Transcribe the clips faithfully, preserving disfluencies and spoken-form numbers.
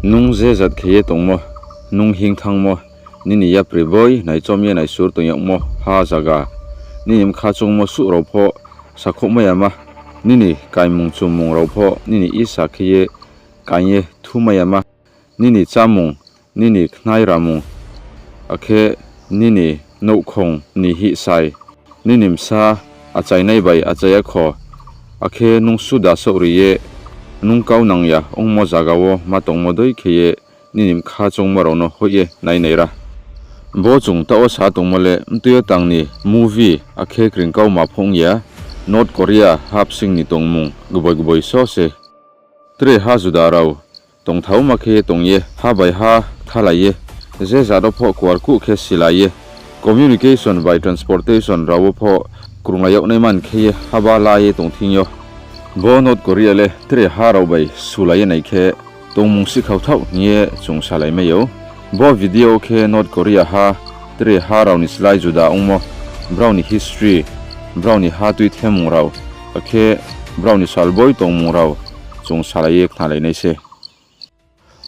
Nung je jat khe ye tongmo, nung hinng thanngmo, nini yapri boi naichom ye naisur tong yagmo ha zaga, nini bkha choungmo suh rao pho sakhouhmai ya ma, nini kaimung chummung rao pho nini isa khe ye kaing ye thumai ya ma, nini chámung, nini khnai ramung, akhe nini nouhkhong ni hihsai, nini bsa achainai bai achai ya kho, akhe nung suda saohri ye nung kau nang ya ongmo zaga wo ma tongmo dei khe ye nini bkha choungmo rao no hoih ye nai nai ra. Bo chung taoh wo sa tongmo le mtui yo tang ni movie akhe kringkauma pho ong ya, North Korea ha bsing ni tongmung gboi gboi so se. Tre ha juda rao tongthaoma khe ye tong ye, ha bai ha kthalai ye, je jat wo pho kuarkuh khe silai ye, communication bai transportation rao wo pho krunglai yag nai man khe ye haba la ye tong thing yo. Bo North Korea le tre ha rao bai sulai ye nai khe tongmung sihkhau thaoh hing ye chung salai mai ou. Bo video khe North Korea ha tre ha rao ni slái juda ongmo, brao ni history, brao ni ha tuithemung rao, akhe brao ni salboi tongmung rao chung salai ye khnalai nai se.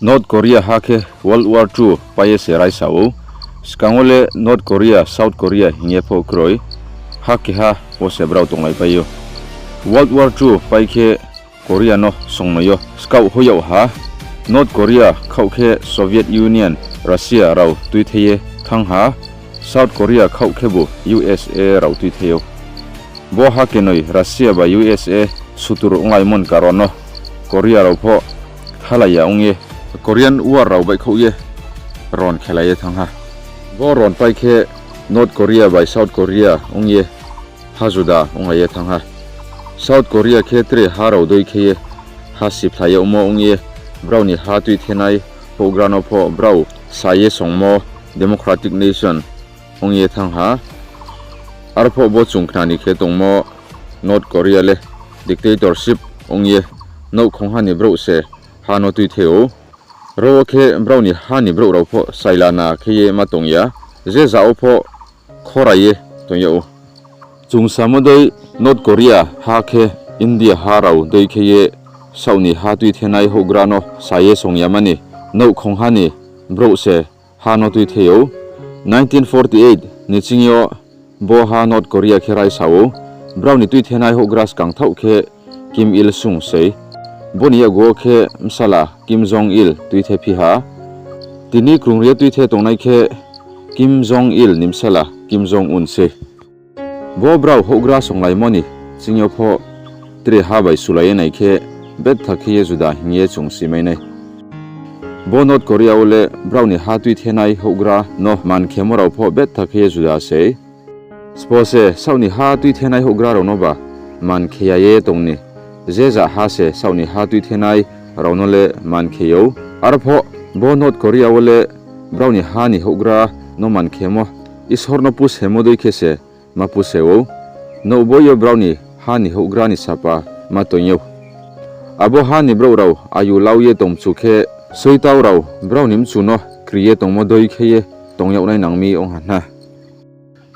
North Korea ha khe World War Two pai ye se raisa ou. Skang wo le North Korea, South Korea hing ye pho kroi, ha keha wo se brao tonglaipai ou. World War Two pai khe Korea no songnoi yo skaoh hoih yag ha. North Korea khaoh khe Soviet Union, Russia rao tuithei ye thanng ha. South Korea khaoh khebu U S A rao tuithei ou. Bo ha kenoi Russia bai U S A sutur onglaimo ni karon no Korea rao pho kthalai ya ong ye Korean War rao baihkhouh ye ron khelai ye thanng ha. Bo ron pai khe North Korea bai South Korea ong ye ha juda onglai ye thanng ha. South Korea khe tre ha rao dei khe ye ha siphlai yagmo ong ye, brao ni ha tuithenai houhgra no pho brao sa ye songmo democratic nation ong ye thanng ha. Arphuh bo chung khna ni khe tongmo North Korea le dictatorship ong ye nouhkhongha ni brouh se ha no tuithe ou. Ro wo khe brao ni ha ni brouh rao pho sailana khe ye ma tong ya, je ja wo pho khorai ye tong yag ou. Chung samo dei North Korea ha khe India ha rao dei khe ye saoh ni ha tuithenai houhgra no sa ye song ya mani nouhkhongha ni brouh se ha no tuithe ou. Nineteen forty eight ni ching yo bo ha North Korea khe raisa ou. Brao ni tuithenai houhgra skang thaoh khe Kim Il Sung sei. Bo ni yakgu wo khe bsala Kim Jong Il tuithe phi ha. Tini krungri ye tuithe tongnai khe Kim Jong Il ni bsala Kim Jong Un sei. Bo brao houhgra songlaimo ni ching yo pho tre ha bai sulai ye nai khe betha khe ye juda hing ye chung simai nai. Bo North Korea wo le brao ni ha tuithenai houhgra no man khemo rao pho betha khe ye juda sei. Sbo se saoh ni ha tuithenai houhgra rao noba man khe ya ye tong ni, je ja ha se saoh ni ha tuithenai rao no le man khe ou. Arphuh bo North Korea wo le brao ni ha ni houhgra no man khemo Isor no pusemo dei khe se ma puse ou. Nouhboi yo brao ni ha ni houhgra ni sapa ma toing ou. Abo ha ni brouh rao ayu lau ye tongmchu khe, soitau rao brao ni mchu no kri ye tongmo dei khe ye tong yag nai nang mi ong ha hna.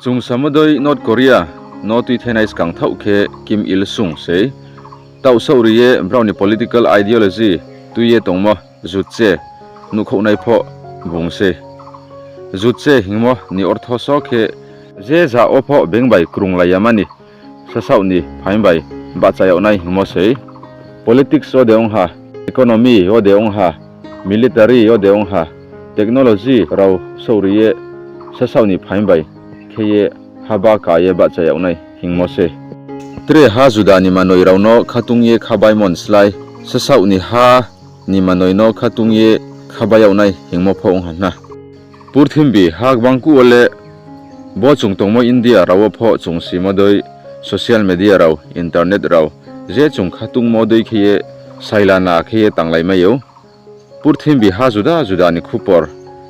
Chung samo dei North Korea no tuithenai skang thaoh khe Kim Il Sung sei. Taoh saohri ye brao ni political ideology tui ye tongmo Juche nuhkhouhnai pho bung sei. Juche hingmo ni ortho so khe, je ja wo pho being bai krunglai ya mani sasaoh ni phaing bai bahcha yag nai hingmo sei. Politics wo de ong ha, economy wo de ong ha, military wo de ong ha, technology rao saohri ye sasaoh ni phaing bai khe ye haba ka ye bahcha yag nai hingmo sei. Tre ha juda ni manoi rao no khatung ye khabaimo ni slái, sasaoh ni ha ni manoi no khatung ye khabai yag nai hingmo pho ong ha hna. Purthimbi ha gbangkuh wo le bo chung tongmo India rao wo pho chung simo dei social media rao, internet rao, je chung khatungmo dei khe ye sailana khe ye tanglaimai ou. Purthimbi ha juda juda ni khupor,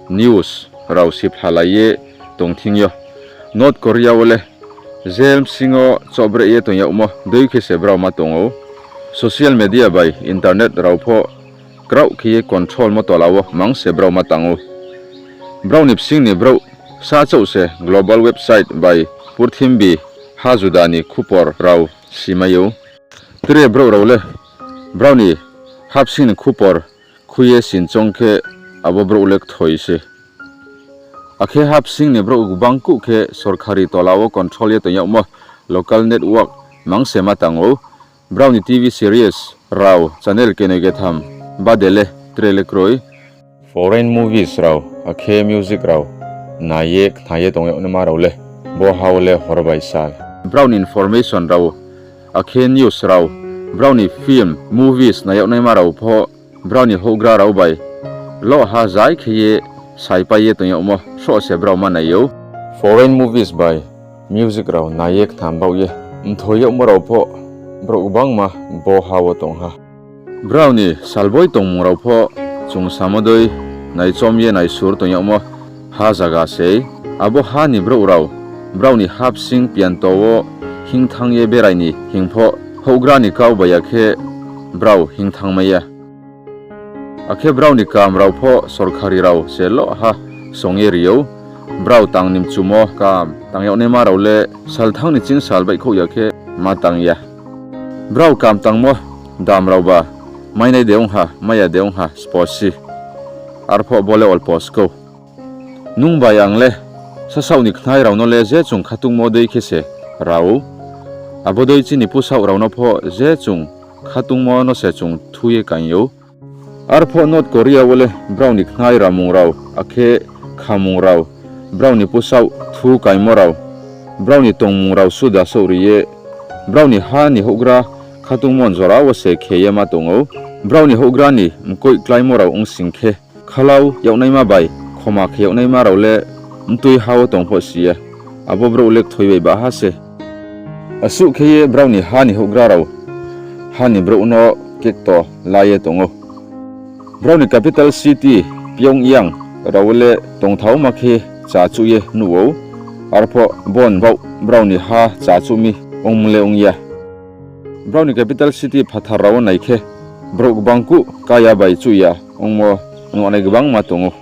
news rao siphalai ye tong thing yo, North Korea wo le jail bsing yo chohbreh ye tong yagmo dei khe se brao ma tong ou. Social media bai internet rao pho kraoh khe ye controlmo tola wo mang se brao ma tang ou. Brao ni bsing ni brouh sa chouh se global website bai purthimbi ha juda ni khupor rao simai ou. Tre brouh rao le brao ni ha bsing ni khupor khui ye sinchong khe abo brouh le kthoi se. Akhe ha bsing ni brouh gbangkuh khe sorkari tola wo control ye tong yagmo local network mang se ma tang ou. Brao ni T V series rao channel kenoi ketham bade le tre le kroi. Foreign movies rao akhe music rao nai ye khna ye tong yag naima rao le bo ha wo le hor bai sal. Brao ni information rao akhe news rao, brao ni film, movies nai yag naima rao pho brao ni houhgra rao bai loh ha zai khe ye saipai ye tong yagmo sroh se brao ma nai ou. Foreign movies bai music rao nai ye khnam baoh ye mthoi yagmo rao pho brouh gbangma bo ha wo tong ha. Brao ni salboi tongmung rao pho chung samo dei naichom ye naisur tong yagmo ha zaga sei. Abo ha ni brouh rao brao ni ha bsing pianto wo hingthanng ye berai ni hing pho houhgra ni kau bai ya khe brao hingthanngmai ya. Akhe brao ni kam rao pho sorkari rao se loh ha song ye ri ou. Brao tang ni mchumo kam tang yag naima rao le salthang ni chingsal baihkhouh ya khe ma tang ya. Brao kam tangmo dam raoba mainai de ong ha, mai ya de ong ha, spo si. Arphuh bo le olpo skou. Nung bai ang le sasaoh ni khnai rao no le je chung khatungmo dei khe se ra ou. Abo dei chini pusaoh rao no pho je chung khatungmo no se chung thu ye kaing ou. Arphuh North Korea wo le brao ni khnai ramung rao, akhe khamung rao, brao ni pusaoh thu kaingmo rao, brao ni tongmung rao suda souhri ye, brao ni ha ni houhgra khatungmo jora wo se khe ye ma tong ou. Brao ni houhgra ni mkoih kláimo rao ong sing khe, khalau yag naima bai khoma khe yag naima rao le mtui ha wo tong pho si ya. Abo brouh le kthoi bai baha se. Asuh khe ye brao ni ha ni houhgra rao ha ni brouh no kekto la ye tong ou. Brao ni capital city Pyongyang rao wo le tongthaoma khe cháchouh ye nuh ou. Arphuh bo ni baoh brao ni ha cháchouh mi ongmo le ong ya. Brao ni capital city phathar rao wo nai khe, brouh gbangkuh ká ya bai chuh ya ongmo nuhnai gbangma tong ou.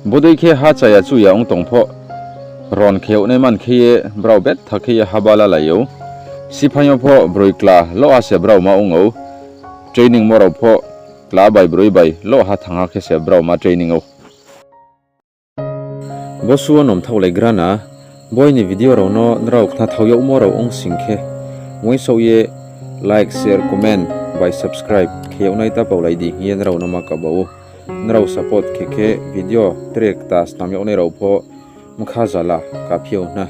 Bodei khe ha chaya chuh ya ong tong pho, ron khe yag nai man khe ye brao bettha khe ye haba lalai ou. Siphaing yo pho broi kla loha se brao ma ong ou. Training mo rao pho kla bai broi bai loha thanng ha khe se brao ma training ou. Bo suh wo no mthaohlai gra na, boi ni video rao no nrao khnathao yagmo rao ong sing khe, uaingsouh ye like, share, comment bai subscribe khe yag nai ta paulai di hing ye nrao no ma kaba ou. Nrao support khe khe video tre kta snam yag nai rao pho mkha zala kaphi ou hna.